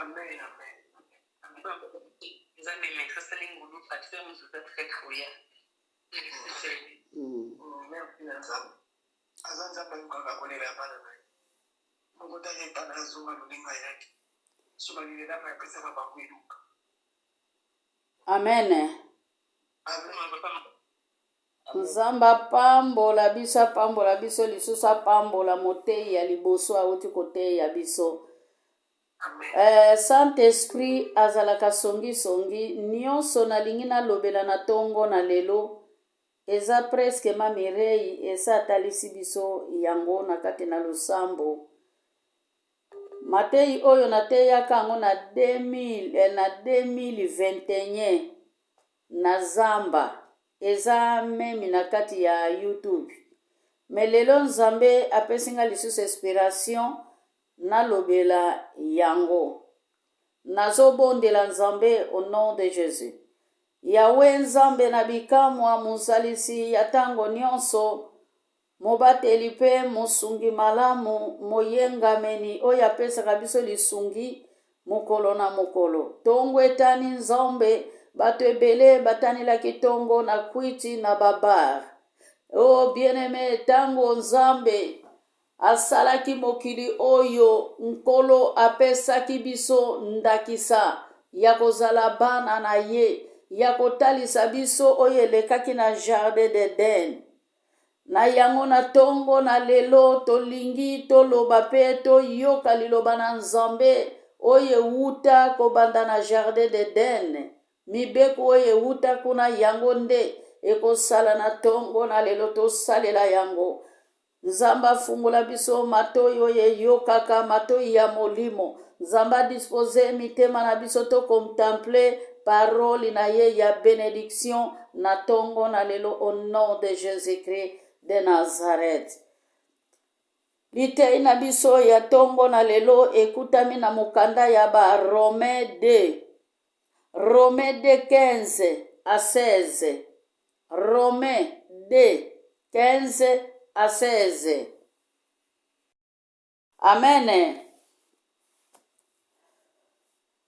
Amen, amen. Nzambe merci asali ngolu pasteur mosusu atika koya. Merci na Nzambe. Aza Nzambe ayokaka kolela ya bana na ye. Moko te ayeba na azonga lolenge ayaki. So balelelaka apesaka bango eluka. Amen. Nzambe apambola biso, apambola biso lisusu, apambola moteyi ya liboso awuti koteya biso. Eh, Saint Esprit azalaka songisongi, nyonso nalingi nalobela na tongo na lelo eza presque ma Mireille esa atalisi biso yango na kati na losambo. Mateyi oyo nateyaka yango na 2000, eh, na 2021 na zamba eza meme na kati ya YouTube. Me lelo Nzambe apesi nga lisusu inspiration nalobela yango. Nazobondela Nzambe au nom de Jesus. Yahweh Nzambe na bikamwa, mozalisi ya tango nionso, Mobateli mpe Mosungi malamu, Moyengameni oyo apesaka biso lisungi mokolo na mokolo. Tongo etani Nzambe, bato ebele batanelaki tongo na kwiti na ba bar. Oh bien-aime, tango Nzambe asalaki mokili oyo, Nkolo apesaki biso ndakisa ya kozala bana na ye, ya kotalisa biso oyo elekaki na Jardin d'Eden. Na yango na tongo na lelo tolingi toloba pe toyoka liloba na Nzambe oyo ewuta kobanda na Jardin d'Eden. Mibeko oyo ewuta kuna yango nde ekosala na tongo na lelo tosalela yango. Nzambe afungola biso matoyi oyo eyokaka, matoyi ya molimo. Nzambe a disposer mitema na biso to contempler parole na ye ya benediction na tongo na lelo au nom de Jésus-Christ de Nazareth. Litei na biso ya tongo na lelo ekutami na mokanda ya ba Romains 2. Romains 2 15 à 16. Romains 2 15 à 16. Amen.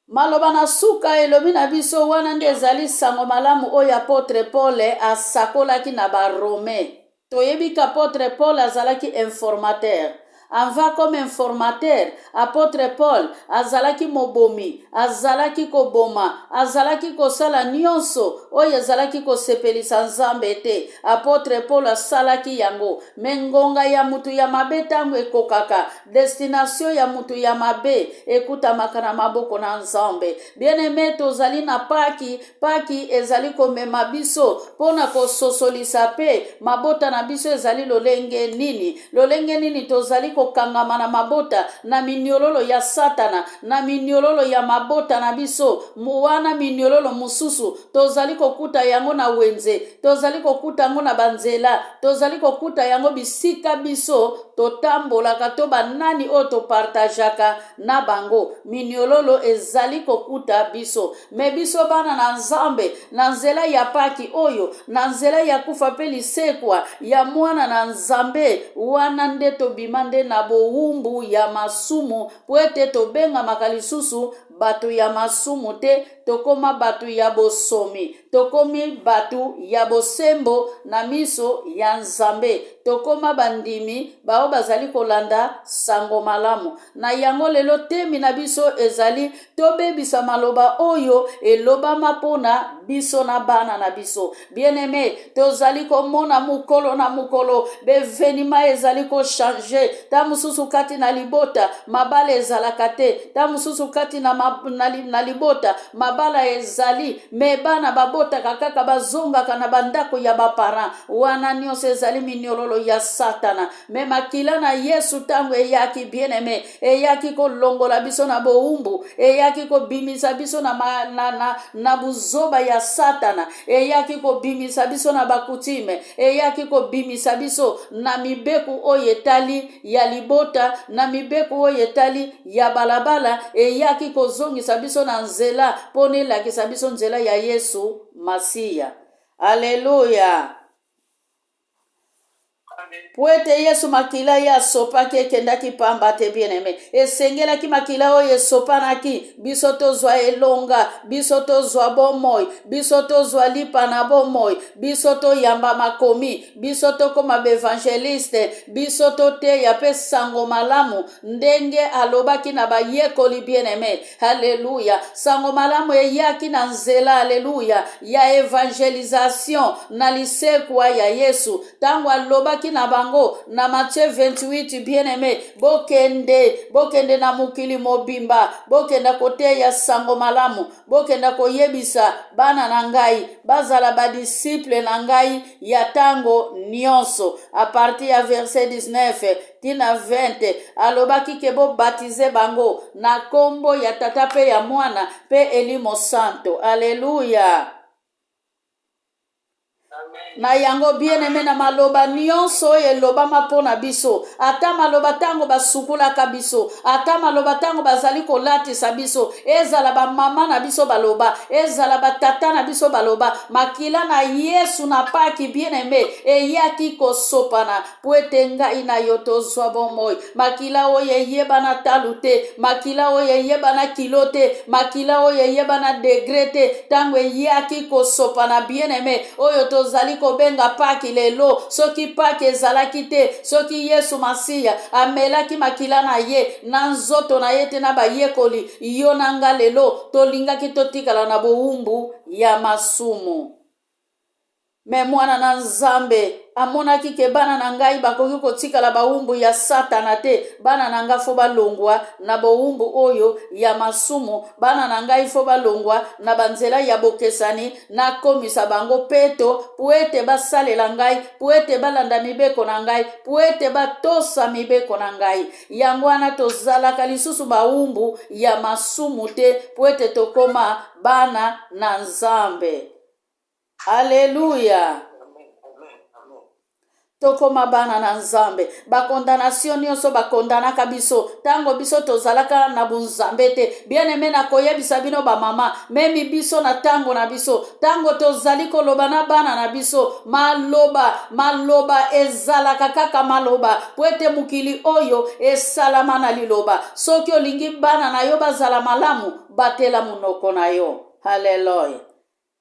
Maloba na suka elobi na biso wana nde ezali sango malamu oyo apotre Paul asakolaki na Barome. Toyebi qu'apotre Paul azalaki informateur. Avant comme informateur, apotre Paul azalaki mobomi, azalaki koboma, azalaki kosala nionso oyo ezalaki kosepelisa Nzambe te. Apotre Paul asalaki yango. Mais ngonga ya mutu ya mabe tango ekokaka, destination ya mutu ya mabe ekutamaka na maboko na Nzambe. Bien aime, tozali na Paki, Paki ezali komema biso mpo na kososolisa mpe mabota na biso ezali lolenge nini, lolenge nini tozali kokangama na mabota na miniololo ya Satana, na miniololo ya mabota na biso, wana miniololo mosusu tozali kokuta yango na wenze, tozali kokuta yango na banzela, tozali kokuta yango bisika biso totambolaka to banani oyo topartajaka na bango. Miniololo ezali kokuta biso. Me biso bana na Nzambe, na nzela ya Paki oyo, na nzela ya kufa mpe lisekwa ya Mwana na Nzambe, wana nde tobima nde na bowumbu ya masumu, mpo ete tobengamaka lisusu bato ya masumu te, tokoma bato ya bosomi, tokomi bato ya bosembo na miso ya Nzambe, tokoma bandimi baoyo bazali kolanda sango malamu. Na yango lelo temi na biso ezali tobebisa maloba oyo elobama mpo na biso na bana na biso. Bien-aime, tozali komona mokolo na mokolo bevenima ezali kochange. Ta mosusu kati na libota mabala ezalaka te, ta mosusu kati na, ma, na, na libota mabala ezali me bana babotaka kaka bazongaka na bandako ya baparent. Wana nyonso ezali miniololo ya Satana. Me makila na Yesu ntango eyaki, bien-aime, eyaki kolongola biso na bowumbu, eyaki kobimisa biso na, ma, na, na, na buzoba ya Satana, eyaki kobimisa biso na bakutime, eyaki kobimisa biso na mibeko oyo etali ya libota, na mibeko oyo etali ya balabala, eyaki kozongisa biso na nzela mpo na elakisa biso nzela ya Yesu Masiya. Aleluya! Mpo ete Yesu makila ye asopaki ekendaki pamba te, bien-aime. Esengelaki makila oyo esopanaki, biso tozwa elonga, biso tozwa bomoi, biso tozwa lipa na bomoi, biso toyamba makomi, biso tokoma baevangeliste, biso toteya mpe sango malamu ndenge alobaki na bayekoli, bien-aime. Aleluya! Sango malamu eyaki na nzela, aleluya, ya evangelisation na lisekwa ya Yesu. Ntango alobaki na bango na Matthieu 28, bien-aime, bokende, bokende na mokili mobimba, bokenda koteya sango malamu, bokenda koyebisa bana na ngai bazala badisiple na ngai ya ntango nyonso. A partir ya verset 19 tina 20, alobaki ke bobatize bango na kombo ya Tata mpe ya Mwana mpe Elimo Santo. Aleluya! Na yango, bien-aime, na maloba nyonso oyo elobama mpo na biso, ata maloba ntango basukolaka biso, ata maloba ntango bazali kolatisa biso, ezala bamama na biso baloba, ezala batata na biso baloba, makila na Yesu na Paki, bien-aime, eyaki kosopana mpo ete ngai na yo tozwa bomoi. Makila oyo eyebana talo te, makila oyo eyebana kilo te, makila oyo eyebana degre te, ntango eyaki kosopana, bien-aime, oyo tozali kobenga Paki lelo. Soki Paki ezalaki te, soki Yesu Masiya amelaki makila na ye na nzoto na ye te na bayekoli, yo na nga lelo tolingaki totikala na bowumbu ya masumu. Me mwana na Nzambe amonaki ke bana na ngai bakoki kotikala bawumbu ya Satana te. Bana na ngai fo balongwa na bowumbu oyo ya masumu. Bana na ngai fo balongwa na banzela ya bokesani. Nakomisa bango peto po ete basalela ngai, po ete balanda mibeko na ngai, po ete batosa mibeko na ngai. Yango wana tozalaka lisusu bawumbu ya masumu te, po ete tokoma bana na Nzambe. Aleluya! Tokoma bana na Nzambe. Bakondanasio nyonso bakondanaka biso ntango biso tozalaka na bonzambe te. Bien-aime, nakoyebisa bino bamama, memi biso na ntango na biso, ntango tozali koloba na bana na biso, maloba maloba ezalaka kaka maloba, mpo ete mokili oyo esalama na liloba. Soki olingi bana na yo bazala malamu, batela monoko na yo. Haleluya!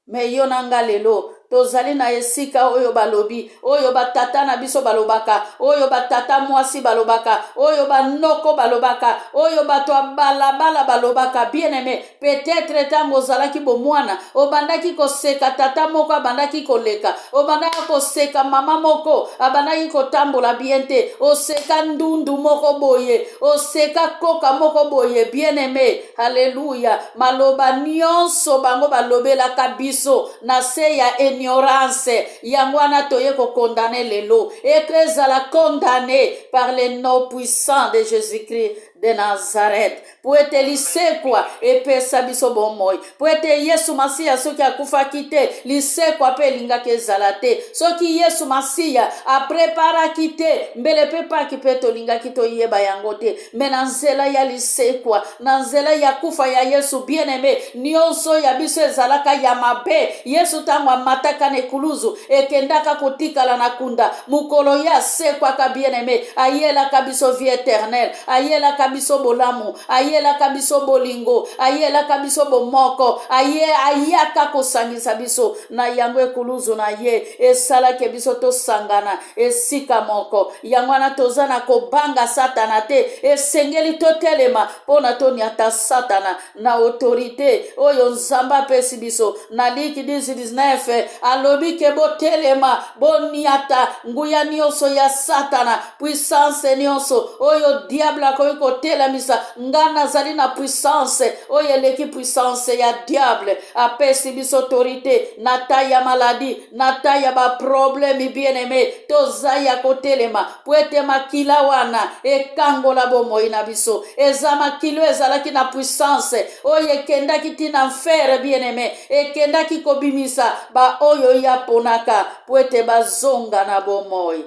Me yo na nga lelo tozali na esika oyo balobi, oyo batata na biso balobaka, oyo batata mwasi balobaka, oyo banoko balobaka, oyo bato ya balabala balobaka. Bien aime, peut-être ntango ozalaki bomwana obandaki koseka tata moko abandaki koleka, obandaki koseka mama moko abandaki kotambola bien te, oseka ndundu moko boye, oseka koka moko boye. Bien aime, Haleluya! Maloba nyonso bango balobelaka biso na se ya ignorance, yango wana toye kokondane lelo. Eke ezala condamne par le nom puissant de Jésus-Christ de Nazareth, po ete lisekwa epesa biso bomoi, po ete Yesu Masiya soki akufaki te, lisekwa mpe elingaki ezala te. Soki Yesu Masiya apreparaki te, mbele mpe Paki mpe tolingaki toyeba yango te. Me na nzela ya lisekwa, na nzela ya kufa ya Yesu, bien-aime, nyonso ya biso ezalaka ya mabe. Yesu ntango amataka na ekuluzu, ekendaka kotikala na kunda. Mokolo ye asekwaka, bien-aime, ayelaka biso vie eternelle, ayelaka biso bolamu, ayelaka biso bolingo, ayelaka biso bomoko, aye ayaka kosangisa biso na yango. Ekuluzu na ye esalaki biso tosangana esika moko. Yango wana toza na kobanga Satana te. Esengeli totelema mpo na tonyata Satana na autorite oyo Nzambe apesi biso. Na Liki 10:19 alobi ke botelema, bonyata nguya nyonso ya Satana, puissance nyonso oyo diable akoki kotelemisa. Nga nazali na puissance oyo eleki puissance ya diable. Apesi biso autorite na ta ya maladie, na ta ya baprobleme. Bien aime, toza ya kotelema po ete makila wana ekangola bomoi na biso. Eza makila oyo ezalaki na puissance oyo ekendaki ti na nfere. Bien aime, ekendaki kobimisa baoyo ya ponaka po ete bazonga na bomoi.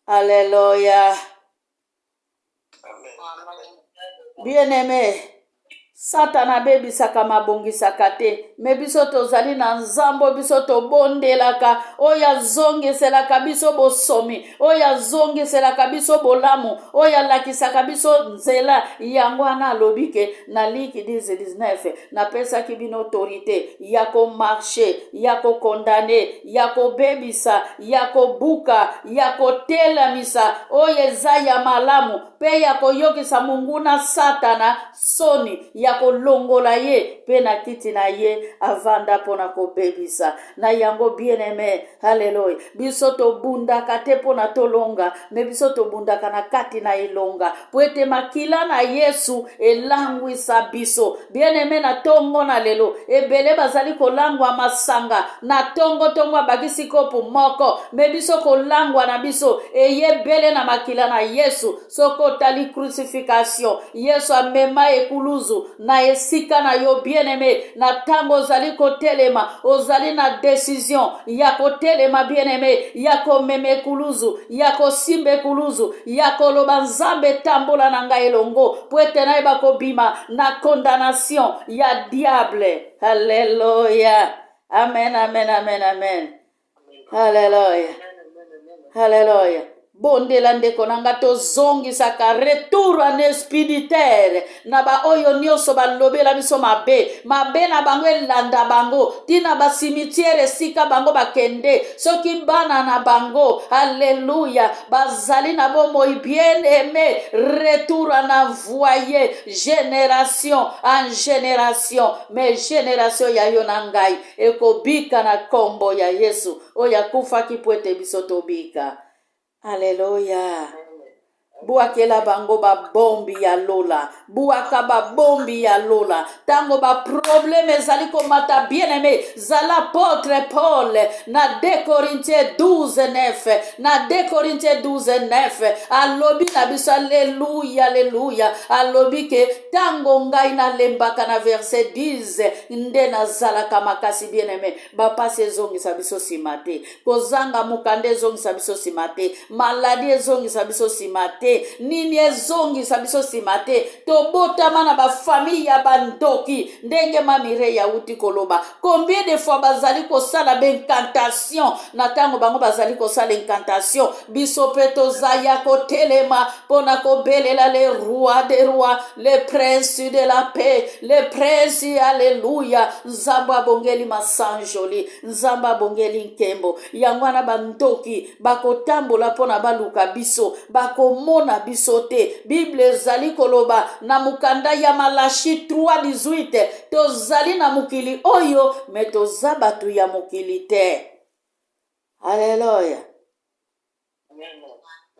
Aleluya. Bien aime, Satana abebisaka mabongisaka te, me biso tozali na Nzambe oyo biso tobondelaka, oyo azongiselaka biso bosomi, oyo azongiselaka biso bolamu, oyo alakisaka biso nzela. Yango wana alobi ke na Liki 10 19 napesaki bino autorite ya komarche, ya kokondane, ya kobebisa, ya kobuka, ya kotelemisa oyo eza ya malamu mpe ya koyokisa monguna Satana soni, ya kolongola ye mpe na kiti na ye avanda mpo na kobebisa. Na yango bien-aime, haleluya, biso tobundaka te mpo na tolonga, me biso tobundaka na kati na elonga, mpo ete makila na Yesu elangwisa biso. Bien-aime, na tongo na lelo ebele bazali kolangwa masanga na tongo tongo, abakisi kopo moko, me biso kolangwa na biso eyebele na makila na Yesu. Soki otali crucifixion, Yesu amema ekuluzu na esika na yo. Bien-aime, na ntango ozali kotelema, ozali na decision ya kotelema, bien-aime, ya komema ekuluzu, ya kosimba ekuluzu, ya koloba Nzambe tambola na ngai elongo mpo ete nayeba kobima na condamnation ya diable. Haleluya, amen, amen, amen, amen. Haleluya, haleluya. Bondela ndeko na nga, tozongisaka retour en expéditeur na baoyo nyonso balobela biso mabe. Mabe na bango elanda bango ntina basimitiere esika bango bakende. Soki bana na bango, aleluya, bazali na bomoi, bien aimé, retour en envoyé génération en génération, mais génération ya yo na ngai ekobika na nkombo ya Yesu oyo akufaki mpo ete biso tobika. Aleluya. Bwakela bango babombi ya lola, bwaka babombi ya lola ntango baprobleme ezali komata. Bien aimé, zala apôtre Paul na 2 Corinthiens 12 9. Na 2 Corinthiens 12 9 alobi na biso, aleluya, aleluya, alobi ke ntango ngai nalembaka, na verset 10, nde nazalaka makasi. Bien aimé, bapasi ezongisa biso nsima te, kozanga mokanda ezongisa biso nsima te, maladi ezongisa biso nsima te, nini ezongisa biso nsima te. Tobotama na bafamille ya bandoki, ndenge Mamire auti koloba. Combien de fois bazali kosala baincantation? Na ntango bango bazali kosala incantation, biso mpe toza ya kotelema mpo na kobelela le roi des rois, le prince de la paix, le prince, alleluya. Nzambe abongeli masanjoli, Nzambe abongeli nkembo. Yango wana bandoki bakotambola mpo na baluka biso, bakomona biso te. Bible ezali koloba na mokanda ya Malachi 3:18: tozali na mokili oyo, me toza bato ya mokili te. Alleluya.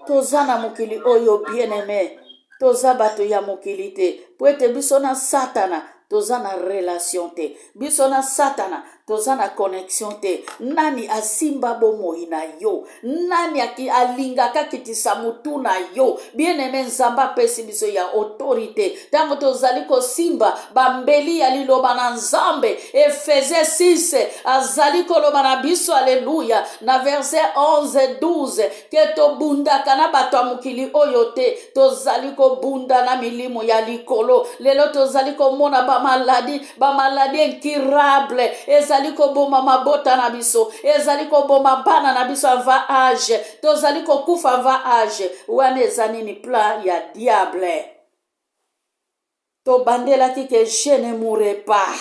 Toza na mokili oyo, bien aimé, toza bato ya mokili te, po ete biso na Satana toza na relation te, biso na Satana toza na connexion te. Nani asimba bomoi na yo? Nani alingaka kitisa motu na yo? Bien aimé, Nzambe apesi biso ya autorité ntango tozali kosimba bambeli ya liloba na Nzambe. Efese 6 azali koloba na biso, aleluya, na verset 11 12, ke tobundaka na bato ya mokili oyo te, tozali kobunda na milimo ya likolo. Lelo tozali komona bamaladi, bamaladi incurable ezali koboma mabota na biso, ezali koboma bana na biso avant âge, tozali kokufa avant âge. Wana eza nini? Plan ya diable. Tobandelaki ke je ne mourrai pas,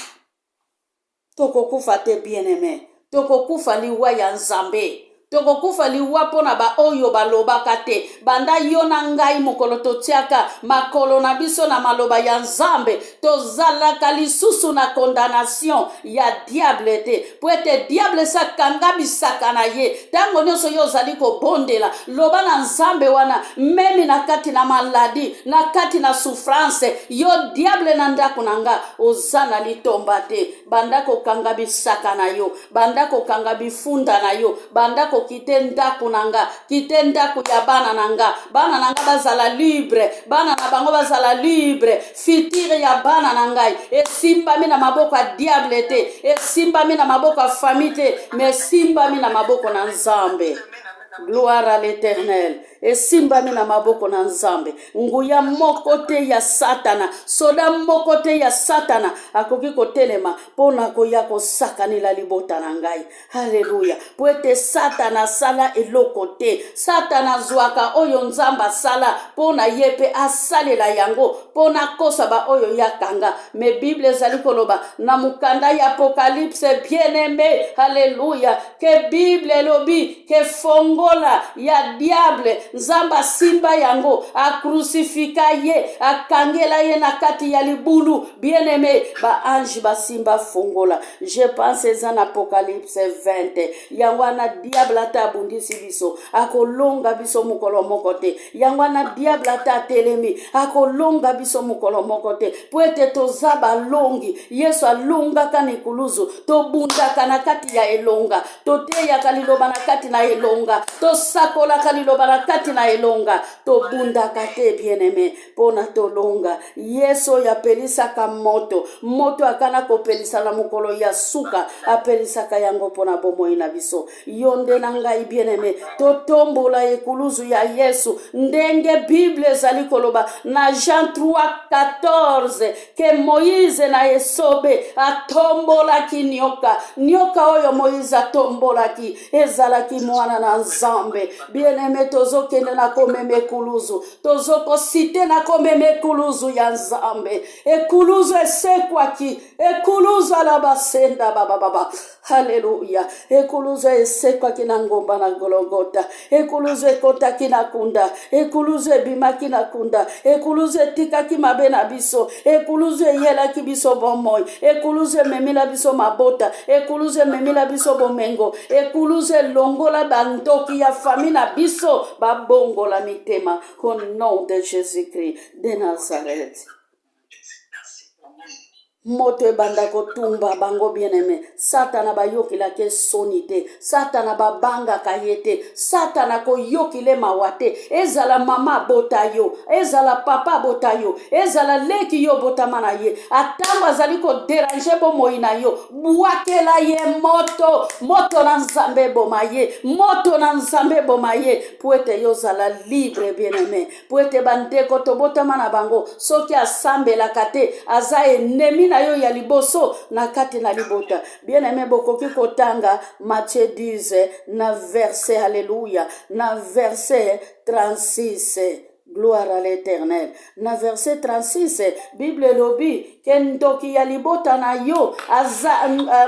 tokokufa te. Bien aimé, tokokufa liwa ya Nzambe, tokokufa liwa mpo na baoyo balobaka te. Banda yo na ngai mokolo totiaka makolo na biso na maloba ya Nzambe, tozalaka lisusu na condamnation ya diable te, po ete diable esi akanga bisaka na ye. Ntango nyonso yo ozali kobondela, loba na Nzambe wana, memi na kati na maladi, na kati na souffrance, yo diable na ndako na nga oza na litomba te. Banda kokanga bisaka na yo, banda kokanga bifunda na yo, banda kokite ndako na nga, kite ndako ya bana na nga. Bana na nga bazala libre, bana na bango bazala libre. Futur ya bana na ngai esimbami na maboko ya diable te, esimbami na maboko ya famille te, mais esimbami na maboko na Nzambe. Gloire à l'Éternel. Esimbami na maboko na Nzambe. Nguya moko te ya Satana, soda moko te ya Satana akoki kotelema mpo na koya kosakanela libota na ngai. Haleluya! Mpo ete Satana asala eloko te. Satana azwaka oyo Nzambe asala mpo na ye mpe asalela yango mpo na kosa baoyo ye akanga. Me Bible ezali koloba na mokanda ya Apocalypse, bien-aime, haleluya, ke Bible elobi ke fongola ya diable Nzambe asimba yango, akrucifika ye, akangela ye na kati ya libulu. Bien-aime, ba ange basimba fongola. Je pense eza na Apocalypse 20. Yango wana diable ata abundisi biso, akolonga biso mokolo moko te. Yango wana diable ata atelemi, akolonga biso mokolo moko te, mpo ete toza balongi. Yesu alongaka na ekuluzu, tobundaka na kati ya elonga, toteyaka liloba na kati na elonga, tosakolaka liloba na kati na elonga, tobundaka te bien-aime mpo na tolonga. Yesu oyo apelisaka moto, moto akana kopelisa na mokolo ya suka, apelisaka yango mpo na bomoi na biso. Yo nde na ngai bien-aime, totombola ekuluzu ya Yesu ndenge Bible ezali koloba na Jean 3:14 ke Moïse na esobe atombolaki nyoka. Nyoka oyo Moïse atombolaki ezalaki mwana na Nzambe. Bien-aime, tozokende na komema ekuluzu, tozokosite na komema ekuluzu ya Nzambe. Ekuluzu esekwaki, ekuluzu alabasenda babababa. Haleluya! Ekuluzu esekwaki na ngomba na Gologota, ekuluzu ekotaki na kunda, ekuluzu ebimaki na kunda, ekuluzu etikaki mabe na biso, ekuluzu eyelaki biso bomoi, ekuluzu ememela biso mabota, ekuluzu ememela biso bomengo, ekuluzu elongola bandoki ya fami na biso, babongola mitema au nom de Jésus-Christ de Nazareth. Moto ebanda kotumba bango, bien-aime. Satana bayokelaka ye soni te, Satana babangaka ye te, Satana koyokile mawa te. Ezala mama abota yo, ezala papa abota yo, ezala leki yo obotama na ye, atango azali koderange bomoi na yo, bwakela ye moto. Moto na Nzambe eboma ye, moto na Nzambe eboma ye, po ete yo ozala libre, bien-aime. Po ete bandeko tobotama na bango, soki asambelaka te, aza enemi na yo ya liboso na kati na libota. Bien-aime, bokoki kotanga Matthieu 10 na verset, alléluia, na verset 36. Gloire à l'Éternel. Na verset 36, Bible elobi ke ndoki ya libota na yo aza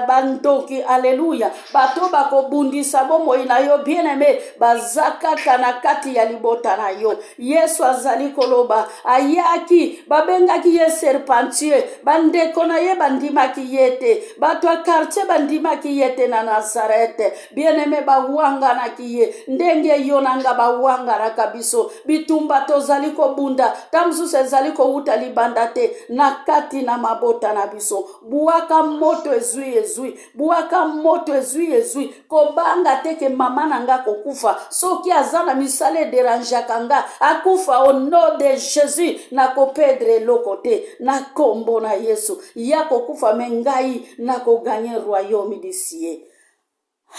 bandoki, aleluya, bato bakobundisa bomoi na yo, bien-aime, baza kaka na kati ya libota na yo. Yesu azali koloba, ayaki, babengaki ye serpentier, bandeko na ye bandimaki ye te, bato ya quartier bandimaki ye te na Nazareth. Bien-aime, bawanganaki ye ndenge yo na nga bawanganaka biso. Bitumba tozali kobunda ta mosusu ezali kowuta libanda te, na kati na mabota na biso. Bwaka moto ezwi ezwi, bwaka moto ezwi ezwi. Kobanga te ke mama na nga kokufa, soki aza na misala ederangeaka nga, akufa au nom de Jésus. Nakopedre eloko te na kombo na Yesu. Ya kokufa, me ngai nakoganye royaume du ciel.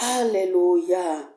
Haleluya.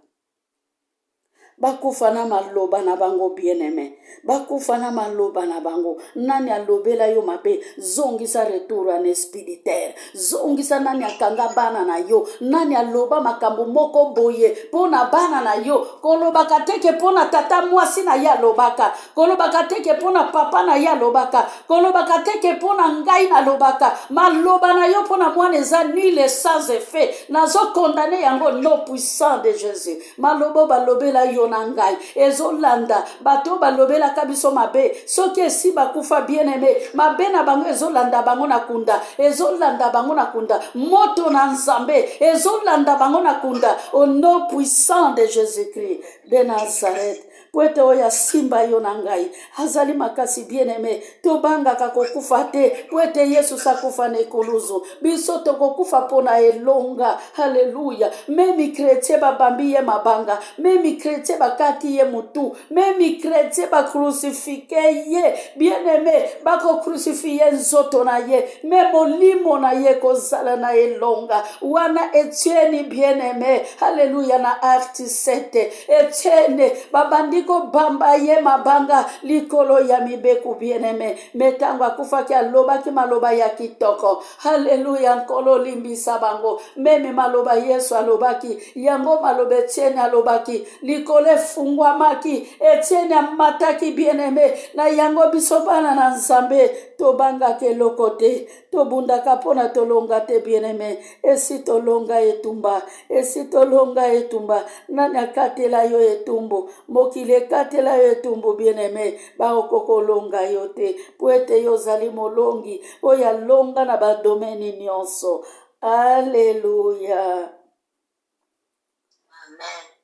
Bakufa na maloba na bango, bien-aime, bakufa na maloba na bango. Nani alobela yo mabe? Zongisa retour en espiritaire, zongisa. Nani akanga bana na yo? Nani aloba makambo moko boye mpo na bana na yo? Kolobaka teke mpo na tata mwasi na ye alobaka, kolobaka teke mpo na papa na ye alobaka, kolobaka teke mpo na ngai nalobaka. Maloba na yo mpo na mwana eza nul, sans effet. Nazokondane yango nom puissant de Jésus. Maloba balobela yo na ngai ezolanda bato balobelaka biso mabe, soki esi bakufa, bien-aime, mabe na bango ezolanda bango na kunda, ezolanda bango na kunda. Moto na Nzambe ezolanda bango na kunda au nom puissant de Jésus-Christ de Nazareth, po ete oyo asimba yo na ngai azali makasi. Bien-aime, tobangaka kokufa te, po ete Yesu sakufa na ekuluzu. Biso tokokufa mpo na elonga. Halleluya. Même chrétien babambi ye mabanga, même chrétien bakati ye mutu, même chrétien bacrucifie ye, bien-aime, bakocrucifie nzoto na ye, me molimo na ye kozala na elonga wana. Etienne, bien-aime, halleluya, na Acte 7, Etienne babandi kobamba ye mabanga likolo ya mibeko bien-aime. Me ntango akufaki alobaki maloba ya kitoko. Haleluya, Nkolo limbisa bango. Meme maloba Yesu alobaki, yango maloba Etienne alobaki, likolo efungwamaki, Etienne amataki bien-aime. Na yango biso bana na Nzambe tobangaka eloko te, tobundaka mpo na tolonga te bien-aime. Esi tolonga etumba, esi tolonga etumba. Nani akatela yo etumbu? Mokili ekatela yo etumbu bien-aime, bakoki kolonga yo te mpo ete yo ozali molongi oyo alonga na badomeni nyonso. Aleluya.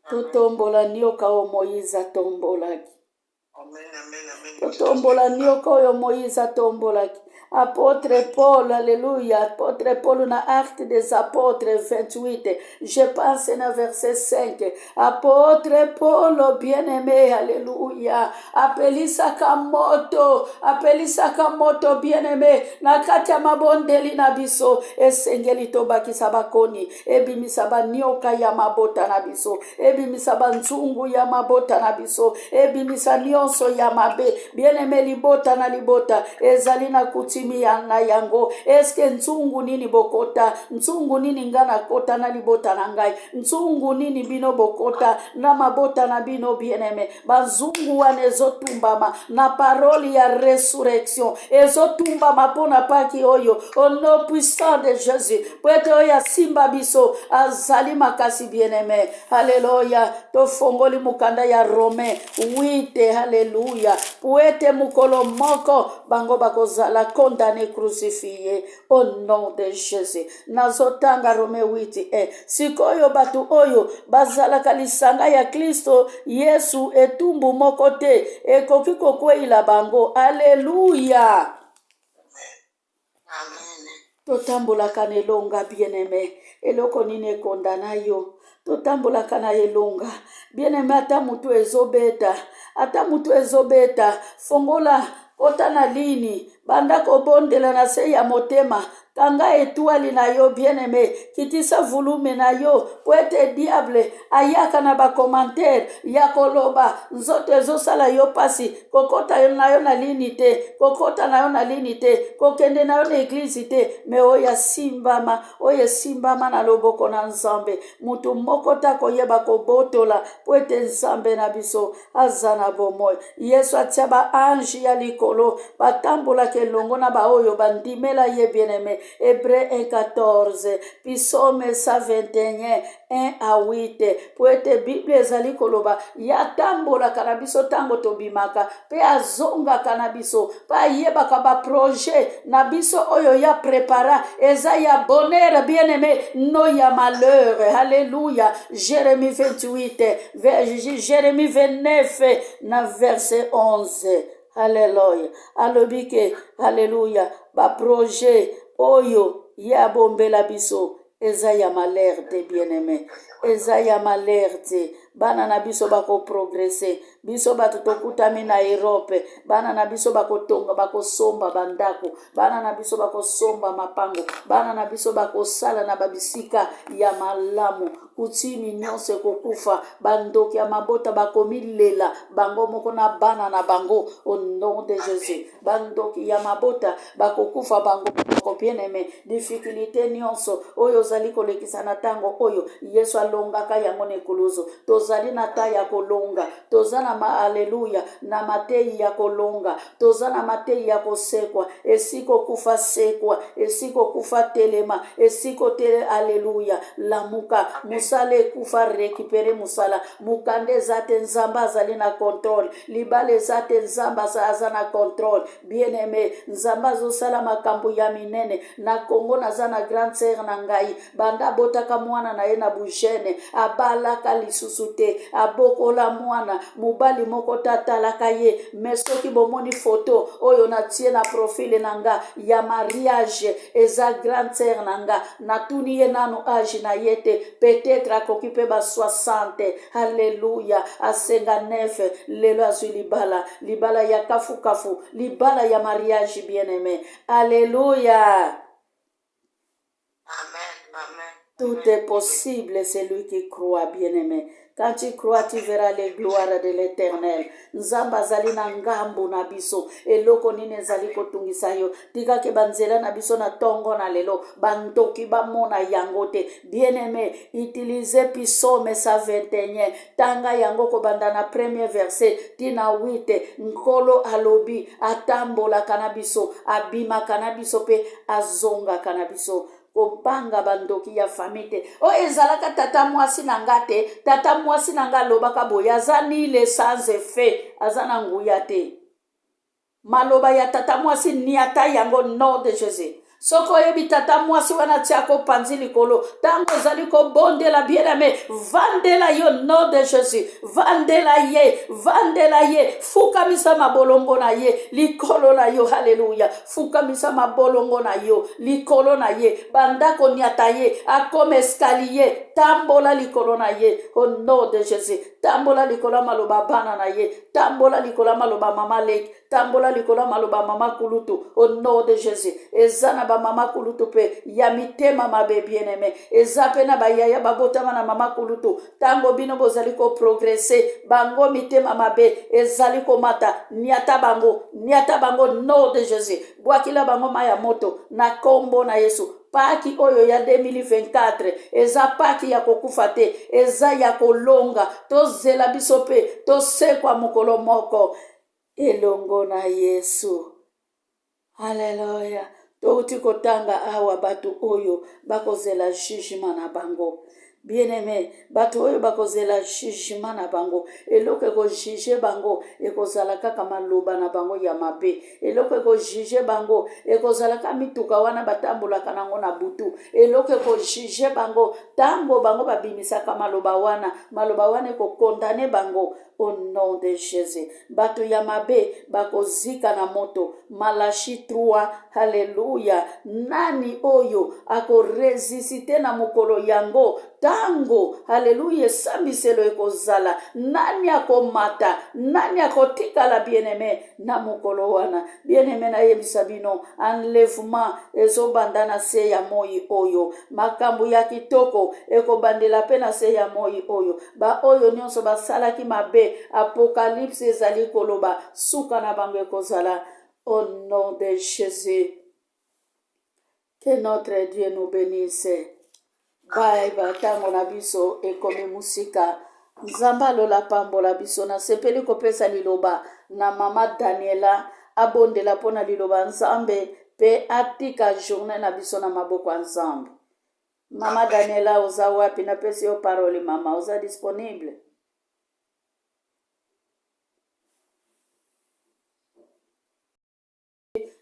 Totombola nioka oyo Moïse atombolaki. Totombola nioka oyo Moïse atombolaki. Apôtre Paul, alléluia, apôtre Paul na Actes des Apôtres 28, je pense na verset 5. Apôtre Paul bien-aimé, alléluia, apelisaka moto, apelisaka moto bien-aimé na kati ya mabondeli na biso. Esengeli tobakisa bakoni, ebimisa banioka ya mabota na biso, ebimisa banzungu ya mabota na biso, ebimisa nyonso ya mabe. Bien-aimé, libota na libota ezali na kutimi ya na yango. Eske nzungu nini bokota, nzungu nini nga nakota na libota na ngai, nzungu nini bino bokota na mabota na bino bien-aimé? Banzungu wana ezotumbama na parole ya resurrection, ezotumbama mpo na paki oyo au nom puissant de Jésus, po ete oyo asimba biso azali makasi bien-aimé. Haleluya. Tofongoli mokanda ya Romain 8, haleluya, po ete mokolo moko bango bakozala condamné, crucifié au nom de Jésus. Nazotanga Romain 8 e sikoyo bato oyo bazalaka lisanga ya Kristo Yesu, etumbu moko te ekoki kokweyila bango. Aleluya. Totambolaka na elonga bien-aimé. Eloko nini ekondana yo? Totambolaka na elonga bien-aimé. Ata motu ezobeta, ata motu ezobeta, fongola, kota na lini, banda kobondela na se ya motema, kanga etwali na yo bien-aimé, kitisa volume na yo, po ete diable ayaka na bacommentaire ya koloba nzoto ezosala yo pasi, kokota na yo na lini te, kokota na yo na lini te, kokende na yo na eglize te. Me oyo asimbama, oyo esimbama na loboko na Nzambe, motu moko te akoyeba kobotola, po ete Nzambe na biso aza na bomoi. Yesu atia baange ya likolo batambolaka elongo na baoyo bandimela ye bien-aimé. Hébreu 1:14, Psaume 121 1 à 8, po ete Bible ezali koloba ye atambolaka na biso ntango tobimaka mpe azongaka na biso, mpe ayebaka baprojet na biso oyo ya prepara eza ya bonheur bien-aimé, no ya malheur. Alléluia. Jérémie 28, Jérémie 29 na verset 11. Alléluia. Alobi ke, alléluia, baprojet oyo ye abombela biso eza ya malheur te bien-aimé, eza ya malheur te. Bana na biso bakoprogrese. Biso bato tokutami na Europe, bana na biso bakotonga, bakosomba bandako, bana na biso bakosomba mapango, bana na biso bakosala na babisika ya malamu. Kutimi nyonso ekokufa, bandoki ya mabota bakomilela bango moko na bana na bango au nom de Jésus. Bandoki ya mabota bakokufa bango moko bien-aimé. Difficulté nyonso oyo ozali kolekisa na ntango oyo, Yesu alongaka yango na ekuluzu. Tozali na ta ya kolonga, toza na ma, aleluya, na mateyi ya kolonga, toza na mateyi ya kosekwa. Esika okufa, sekwa; esika okufa, telema; esika otele, aleluya, lamuka. Mosala ekufa, récupérer mosala. Mokanda eza te, Nzambe azali na contrôle. Libala eza te, Nzambe aza na contrôle bien-aimé. Nzambe azosala makambo ya minene na Kongo. Naza na grande sœur na ngai, banda abotaka mwana na ye na bujene, abalaka lisusu te, abokola mwana, mobali moko te atalaka ye. Me soki bomoni foto oyo natie na profile na nga ya mariage, eza grande sœur na nga. Natuni ye nanu age na ye te, peut-être akoki mpe ba 60. Alleluya. Asenga 9, lelo azwi libala, libala ya kafukafu, libala ya mariage bien aimé. Alleluya. Amen, amen. Tout est possible, c'est lui qui croit, bien-aimé. Quand tu crois, tu verras les gloires de l'Éternel. Nzambe azali na ngambo na biso. Eloko nini ezali kotungisa yo? Tikake banzela na biso na tongo na lelo, bandoki bamona yango te. Bien-aimé, utilise Psaume 121. Tanga yango kobanda na premier verset ti na 8. Nkolo alobi atambolaka na biso, abimaka na biso pe azongaka na biso. Kobanga bandoki ya famille te. Oyo ezalaka tata mwasi na nga te. Tata mwasi na nga alobaka boye, aza nile sans effet, aza na nguya te. Maloba ya tata mwasi niata yango nom de Jesus. Soki oyebi tata mwasi wana tiako panzi likolo ntango ozali kobondela bien aime, vandela yo nom de Jesus, vandela ye, vandela ye, fukamisa mabolongo na ye likolo na yo, haleluya, fukamisa mabolongo na yo likolo na ye, banda koniata ye, akoma escalier, tambola likolo na ye au nom de Jesus, tambola likolo ya maloba bana na ye, tambola likolo ya maloba mama leki, tambola likolo ya maloba mama kulutu au nom de Jésus. Eza na ba mama kulutu pe ya mitema mabe bien aimé, eza pe na bayaya babotama na mama kulutu. Tango bino bozali ko progresser, bango mitema mabe ezali komata, niata bango, niata bango nom de Jésus, bwakila bango mai ya moto na kombo na Yesu. Paki oyo ya 2024 eza paki ya kokufa te, eza ya kolonga. Tozela biso pe tosekwa mokolo moko elongo na Yesu. Haleluya! Touti kotanga awa bato oyo bakozela jugement na bango. Bien-aimé, bato oyo bakozela jugement na bango, eloko ekojuge bango ekozala kaka maloba na bango ya mabe. Eloko ekojuge bango ekozala kaka mituka wana batambolaka nango na butu. Eloko ekojuge bango ntango bango babimisaka maloba wana, maloba wana ekokondane bango au nom de Jésus. Bato ya mabe bakozika na moto. Malachi 3, haleluya. Nani oyo akoresisite na mokolo yango tango, haleluya, esambiselo ekozala? Nani akomata? Nani akotikala bien-aimé na mokolo wana? Bien-aimé, nayebisa bino, enlèvement ezobanda na se ya moi oyo. Makambo ya kitoko ekobandela pe na se ya moi oyo. Baoyo nyonso basalaki mabe, Apocalypse ezali koloba, suka na bango ekozala au nom de Jésus. Que notre Dieu nous bénisse. Bye ba tango na biso ekomi musika. Nzambe alola pambola biso. Nasepeli kopesa liloba na mama Daniela abondela mpo na liloba Nzambe pe atika journée na biso na maboko ya Nzambe. Mama Daniela oza wapi? Napesi yo parole mama, oza disponible?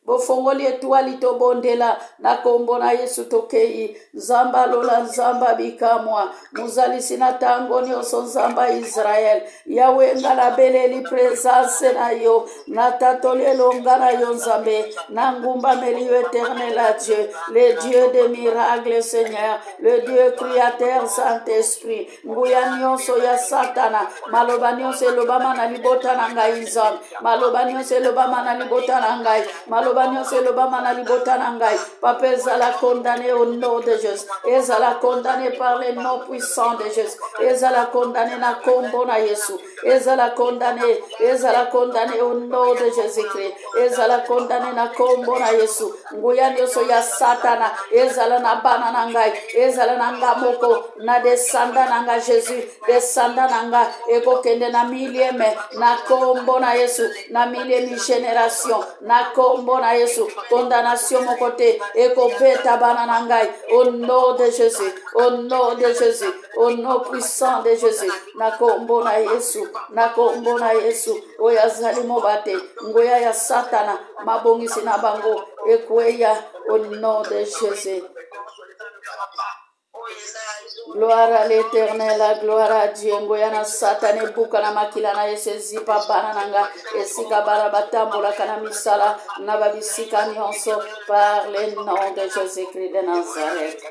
Bofongoli etwali tobondela na kombo na Yesu tokei. Nzambe alola, Nzambe bikamwa, mozalisi na tango nyonso, Nzambe ya Israel. Yawe, nga nabeleli presence na yo, natatoli elonga na yo Nzambe, nangumbameli yo éternel à Dieu, le Dieu des miracles Seigneur, le Dieu créateur Saint-Esprit. Nguya nyonso ya Satana, maloba nyonso elobama na libota na ngai Nzambe, maloba nyonso elobama na libota na ngai, maloba nyonso elobama na libota na ngai, Papa, ezala condamné au nom de Jésus, ezala condamné par le nom puissant de Jésus, ezala condamné na kombo na Yesu, ezala condamné, ezala condamné au nom de Jésus-Christ, ezala condamné na kombo na Yesu. Nguya nyonso ya Satana ezala na bana na ngai, ezala na nga moko, na descendant na nga Jésus, descendant na nga ekokende na millième na kombo na Yesu, na millième génération na kombo na Yesu. Condamnation moko te ekobeta bana na ngai au nom de Jésus, au nom de Jésus, au nom puissant de Jésus, na kombo na Yesu, na kombo na Yesu. Oyo azali mobate nguya ya Satana, mabongisi na bango ekweya au nom de Jésus. Gloire à l'Éternel, la gloire à Dieu. Nguya na Satana ebuka na makila na Yesu ezipa bana na nga esika bana batambolaka na misala na babisika nyonso par le nom de Jésus-Christ de Nazareth.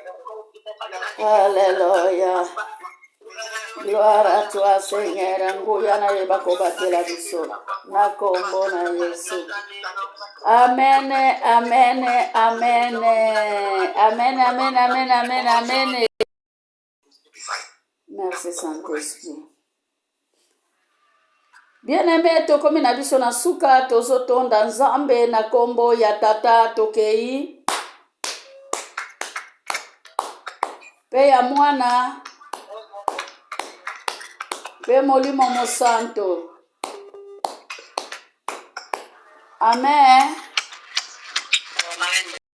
Alléluia. Gloire à toi Seigneur, nguya na ye bakobatela biso na kombo na Yesu. Amen, amen, amen, amen, amen, amen, amen, amen. Merci Saint-Esprit. Bien-aime, tokomi na biso na suka, tozotonda Nzambe na kombo ya Tata, tokei mpe ya Mwana mpe Molimo Mosanto. Amen. Amen.